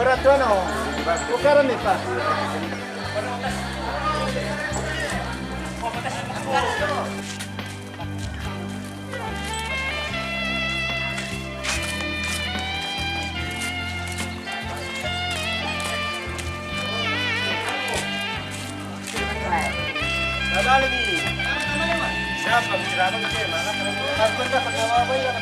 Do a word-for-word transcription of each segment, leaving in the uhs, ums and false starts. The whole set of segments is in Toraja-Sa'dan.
Berat tu, ano? Bukan ni, Pak. Dadali ni. Siapa bicara apa gitu ya, mana? Takut dah, kenapa apa ya?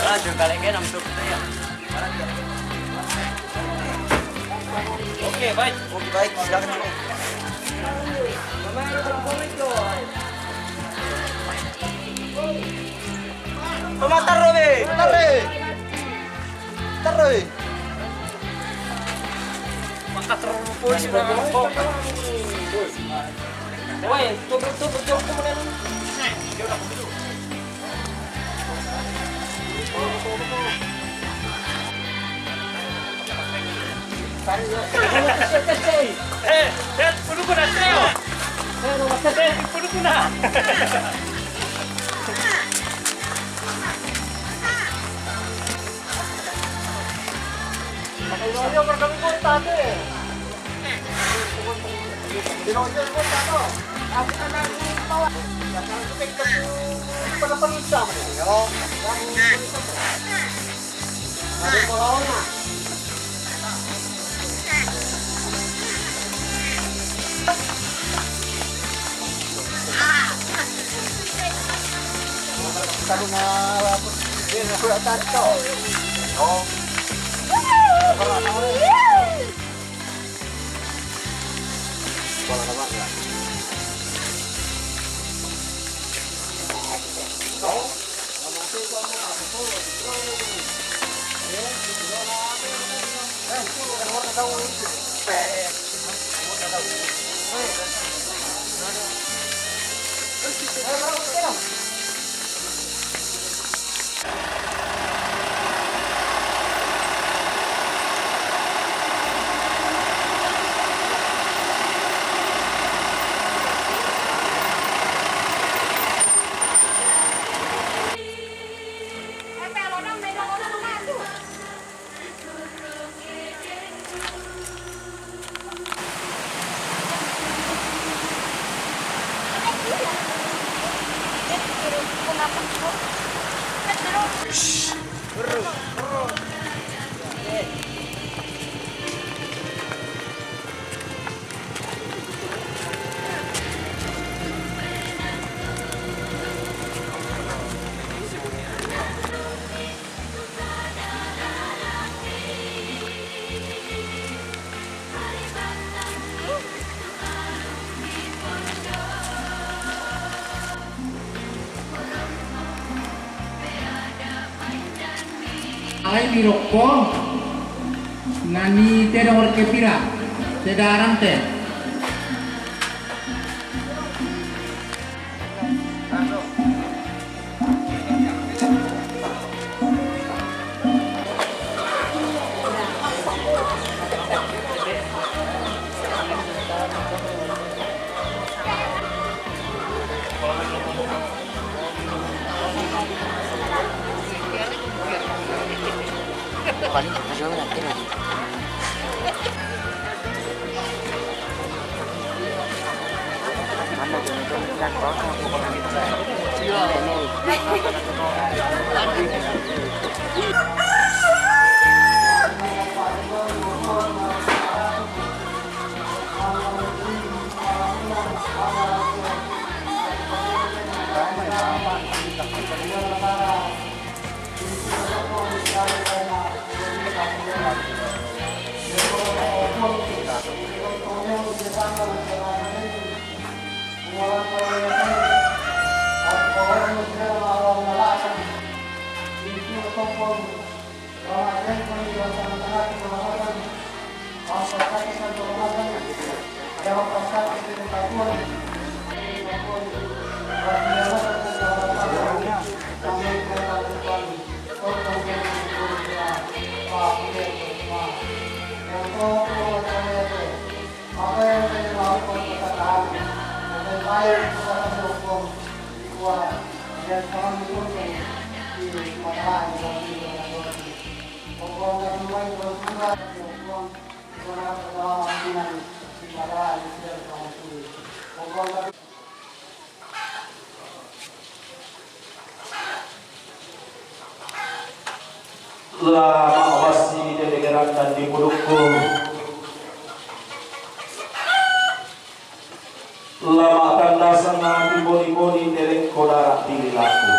Ah, jom kalian enam tu ya. Oke, baik. Oke, baik. Silakan. Pematar, Robe. Pematar, Robe. Pematar, Robe. Maka terlalu polisi udah ngomong. Woi, tuh, tuh, tuh, tuh, tuh, tuh. Eh, eh, puluh kuna, Teo. Eh, puluh kuna. Ai ni rokko, nani te dongor ke pira, te darang te. La ma'bassi di tetegeranna di pudukku. La ma'tandasang di boni-boni telekko dara' di lilaku.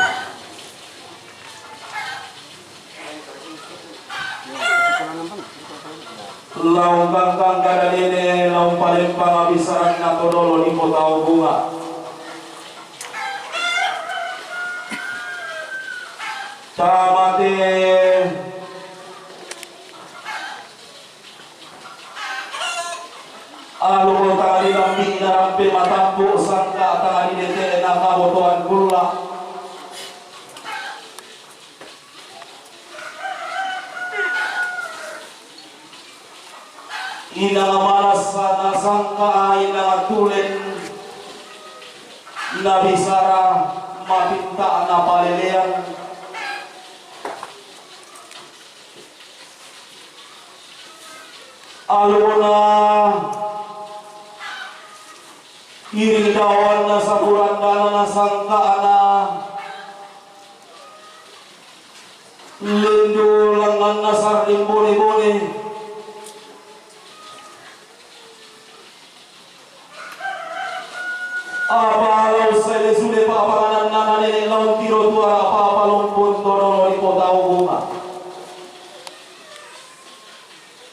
Laung kangkang kada dede, laung palempang abisaranna todolo di potau bunga. Tamate Aluko tanga di lambi'na rampe matampu', sangka tanga di dete'na kabotoan kulla'. Inang manassa nasangka, inang tulen nabisara mapinta napaleleang. Alona iring daoanna saburandana nasangka'na lendu' langnganna sarring bone-bone. Apa lao ussai le sule pa'pangananna nene' lao untiro tuara apa-apa lompon todolo di potau bunga.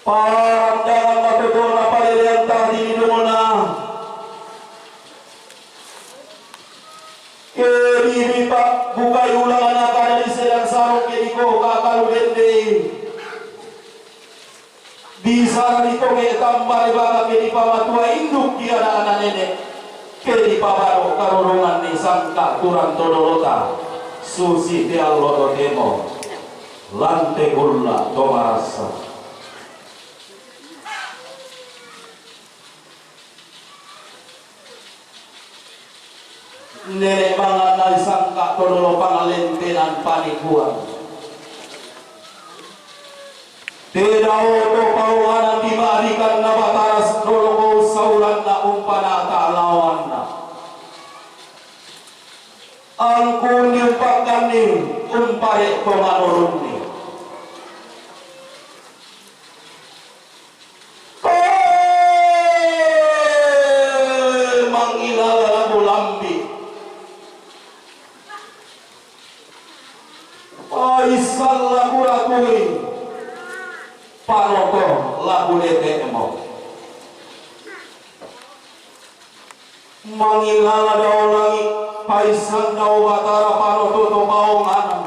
Parandangan matotona paleleang tadi di dongona. Ke di ripa bukai ulangan kada di sedang sarung ke di koka kalu dende. Bisa ri toge tambah di baka ke di pamatua induk tiada anak nenek. Ke di pabado karurungan ni sangka kurang todolota. Susi ti allo totemo. Lante kulla' to marassa. Nene' manganna isangka todolo pangalentenan panikuan. Te dao to paonganan di ma'rikanna Batara doloko ussauranna umpana ta'lawanna. Angkun diumpakkanni umpare' to manorunni. Mangilala lako lambi. Paissan lako ratui. Panoto lako dete'mo. Mangilala dao langi', paissan dao Batara, panoto to paonganan.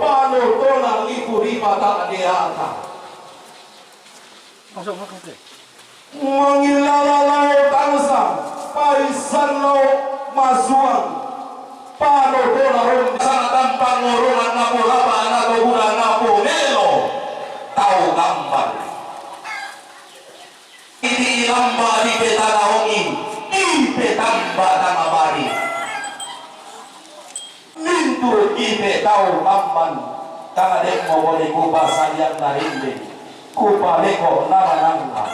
Pano tona lipu ripa ta deata. Mangilala lao tangsa, paisan lao masuang, pano tona ron. Sana tampang ngorongan napo rapa, napo guna, napo melo tau kamban. Idi ilamba di petanaongi, di petamba tangabari. Mintu ipe tau kamban, tanga dek mo bole kupa salian na rinding, kupa leko na manangga.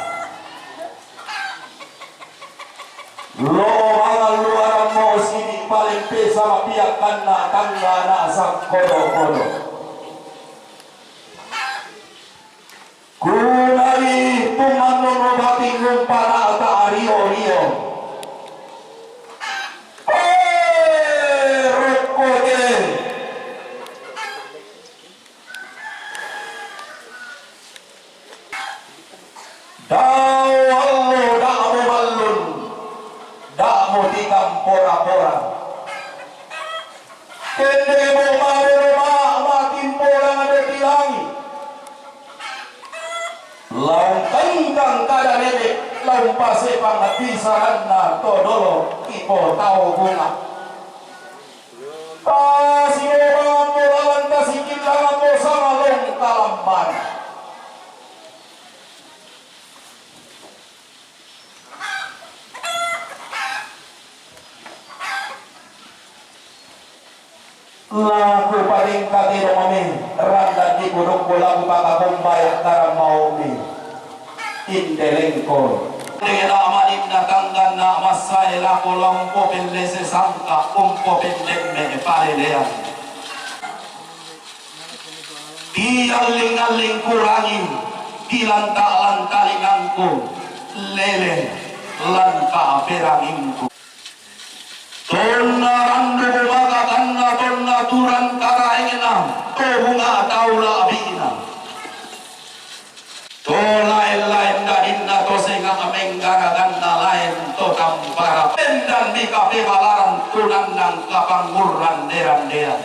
Lo mangan luaran mo sidi paling pesa mapiak kanna tangga na sangkodo-kodo. Kunai tumano no bating umpana ta ario-rio. Eh, rokko te. Dao allo, dao mo ballun, dao mo tikam pora-pora. Kende mo mare roma matimpolang de tilangi. Laung tengkang kada nene, laung pasepang bisaranna to dolo ipo tau bunga. Tasi mo mangambo lalan tasi killangan mo sama laung kalambana. Laku paringkati romami, randa di kudukku laku pakakumbaya karamaumi. Indelengko. Dela maninna kangganna massae lako laumpo pellese sangka umpo pendemme palelean. Dialling-alling kurangi, dilanta-lanta lingangku, lele lanta perangingku. Tonna randu maka tanna tonna turang karaengna, to bunga tau labina. To laen-laen dadinna to senga menggaraganna laen to tampara pendan di kape balaran tunannang kapangurran deran-deran.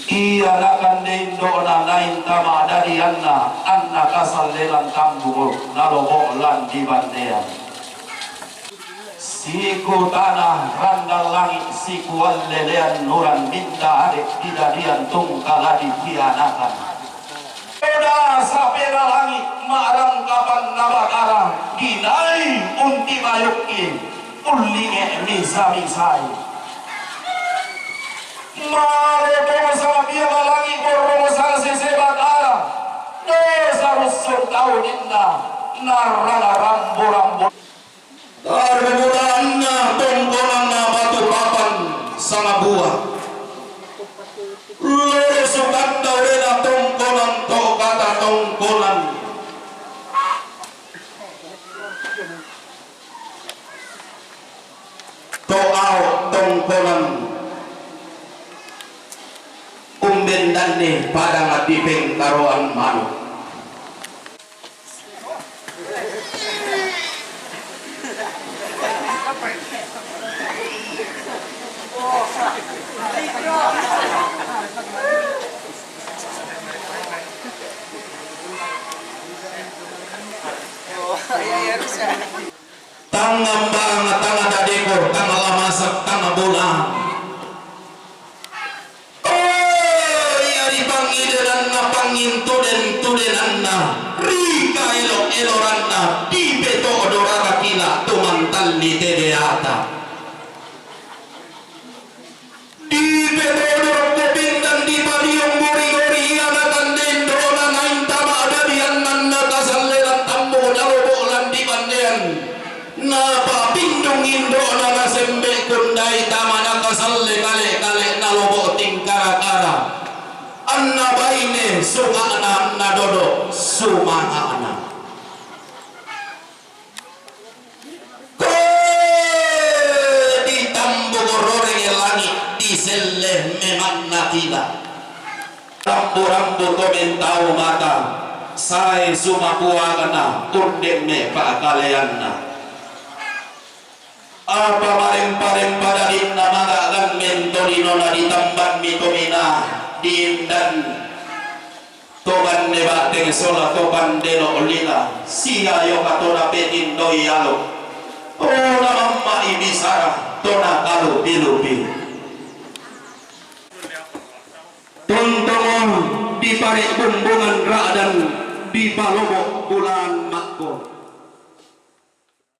Ianakan de indo'na nainta ma'dadianna, anna kasallelan tambuko nalobo' lan dibannean. Sikutana randan langi', sikuallelean nuran minta ade' didadian tungka la dikianakan. Eda sapera langi' ma'rangkapanna Batara, dinai untibayukki, ullinge' misa-misai. Mare tong sapiaka langi' borrong sasese Batara, de' sarussung tau ninna narrana rambo-rambo. Tarbulanna tongkonanna batu papan sangabua. Loro sukanna urena tongkonan to kata tongkonan. To ao tongkonan. Umbendanni padang di pengkaroan manuk. Tang ambang, tang dadeko, tang lamasak, tang bola. Oh, iya ri pangidenanna, pangintuden-tudenanna, ri kaelo-eloranna, dipeto'do rara kila' to mantalli te deata. Dipeto'do rokko pindan dipadiong gori-gori ianakan de indo'na nainta ma'dadianna kasallelan tambu nalobo' lan dibannean. Napapindung indo'na nasembe' kundai tama nakasalle kale-kale nalobo' tingkara-kara. Anna baine sunga'na, anna dodo sumanga'na. Ko ditambu roreng langi' diselle memang nakila. Rambu-rambu to mentau mata, sae sumapuanna, undemme pa'kaleanna. Apa marempa-rempa dagingna magagan mentolinona ditamban mitominah diindan to bande bateng sola to pandelo lila siayo katona petindoi alo tona mamma ibisara tona kalupi-lupi. Tontongo di pare bumbungan ra'dan di palobo bulan makko.